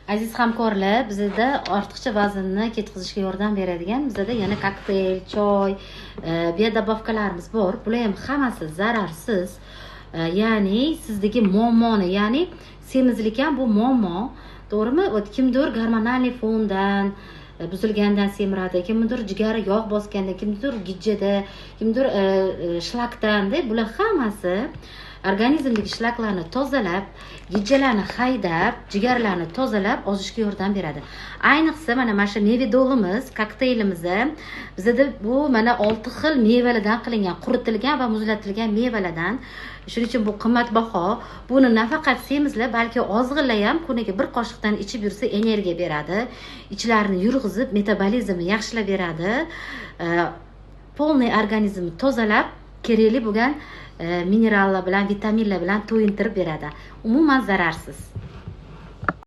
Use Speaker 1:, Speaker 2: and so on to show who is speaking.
Speaker 1: Aziz hamkorlar, bizada ortiqcha vaznni ketkazishga yordam beradigan bizada yana kokteyl, choy, биодобавка larimiz bor. Bular ham hammasi zararsiz. Ya'ni sizdagi muammoni, ya'ni semizlik ham bu muammo, to'g'rimi? Вот kimdir гормональный fondan buzilgandan semiradi, kimnidir jigari yog' bosganda, kimnidir gijjada, kimdir shlakdan. Bular hammasi organizmdagi shlaklarni tozalab, gijjalarni haydab, jigarlarni tozalab, ozishga yordam beradi. Ayniqsa mana shu mevedolimiz, kokteylimiz bizada bu mana 6 xil mevalardan qilingan, quritilgan va muzlatilgan mevalardan. Shuning uchun bu qimmatbaho. Buni nafaqat semizlar, balki ozg'inlar ham kuniga bir qoshiqdan ichib yursa, energiya beradi, ichlarini yurg'izib, metabolizmni yaxshilab beradi, полный organizmni tozalab, kerakli bo'lgan minerallar bilan, vitaminlar bilan to'yintirib beradi. Umuman zararsiz.